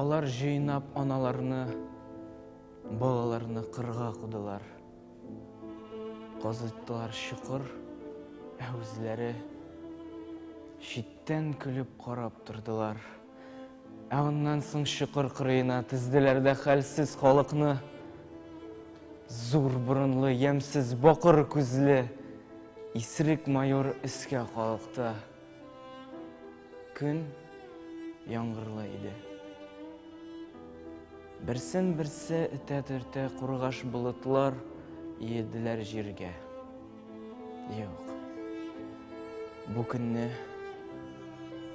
Алар җыйнап аналарны, балаларны кырга кудылар. Казыттылар чокыр, ә үзләре читтән көлеп карап тордылар. Ә аннан соң чокыр кырыена тезделәр дә хәлсез халыкны. Зур борынлы, ямьсез бакыр күзле исерек майор өскә калыкты. Көн яңгырлы иде. Берсен берсе этә-төртә кургаш болытлар иеделәр җиргә. Юк. Бу көнне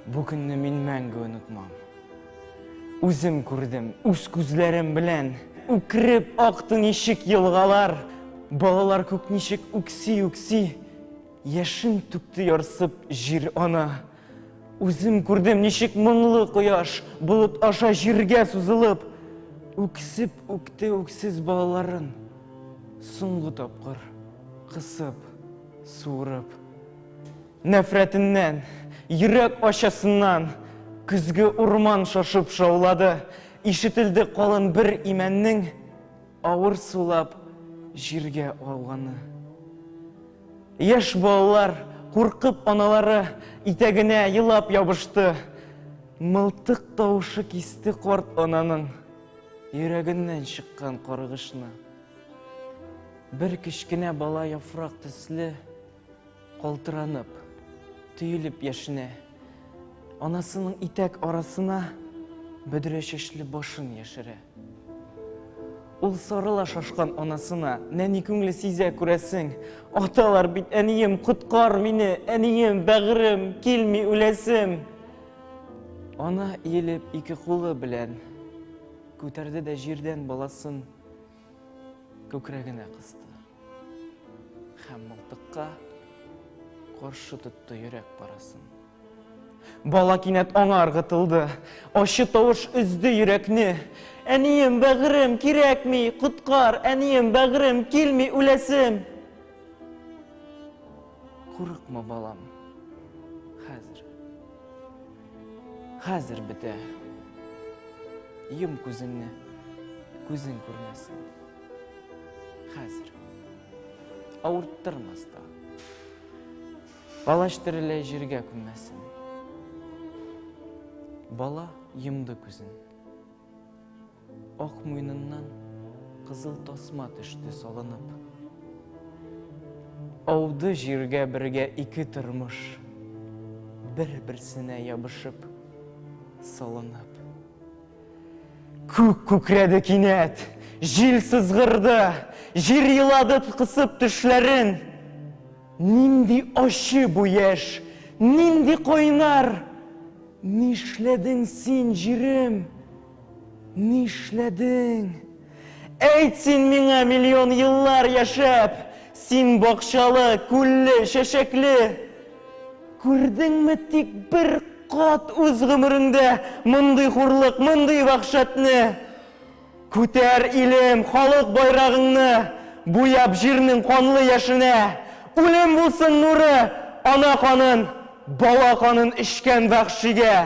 бу көнне мин мәңге онытмам. Үзем күрдем, үз күзләрем белән үкереп акты ничек елгалар, балалар күк ничек үкси-үкси Яшен түкте ярсып җир ана. Үзем күрдем, ничек моңлы кояш болыт аша җиргә сузылып, үксеп үкте үксез балаларын. Соңгы тапкыр кысып, суырып. Нәфрәтеннән, йөрәк ачасыннан көзге урман шашып шаулады. Ишетелде калын бер имәннең авыр сулап җиргә ауганы. Яшь балалар, куркып аналары итәгенә елап ябышты. Мылтык тавышы кисте карт ананың йөрәгеннән чыккан каргышны. Бер кечкенә бала яфрак төсле Калтыранып, төелеп яшенә. Анасының итәк арасына бөдрә чәчле башын яшерә. Ул сарыла шашкан анасына, нәни күңле сизә күрәсең. Аталар бит, әнием, коткар мине, әнием, бәгырем, килми үләсем. Ана иелеп ике кулы белән күтәрде дә җирдән баласын күкрәгенә кысты. Һәм мылтыкка каршы тотты йөрәк парасын. Бала кинәт аңа ыргытылды. Ачы тавыш өзде йөрәкне. Әнием, бәгырем, кирәкми, коткар, әнием, бәгырем, килми, үләсем. Курыкма, балам. Хәзер. Хәзер бетә. Йом күзеңне, күзең күрмәсен. Хәзер. Авырттырмас та. Палач тереләй җиргә күммәсен. Бала йомды күзен. Ак муеныннан кызыл тасма төште салынып. Ауды җиргә бергә ике тормыш, бер-берсенә ябышып, салынып. Күк күкрәде кинәт, җил сызгырды, җир елады кысып төшләрен. Нинди ачы бу яшь, нинди кайнар! Нишләдең син, җирем? Нишләдең? Әйт син миңа миллион еллар яшәп, син бакчалы, күлле, чәчәкле. Күрдеңме тик бер кат үз гомереңдә мондый хурлык, мондый вәхшәтне? Күтәр, илем, халык байрагыңны, буяп җирнең канлы яшенә. Үлем булсын нуры, ана канын, бала канын эчкән вәхшигә.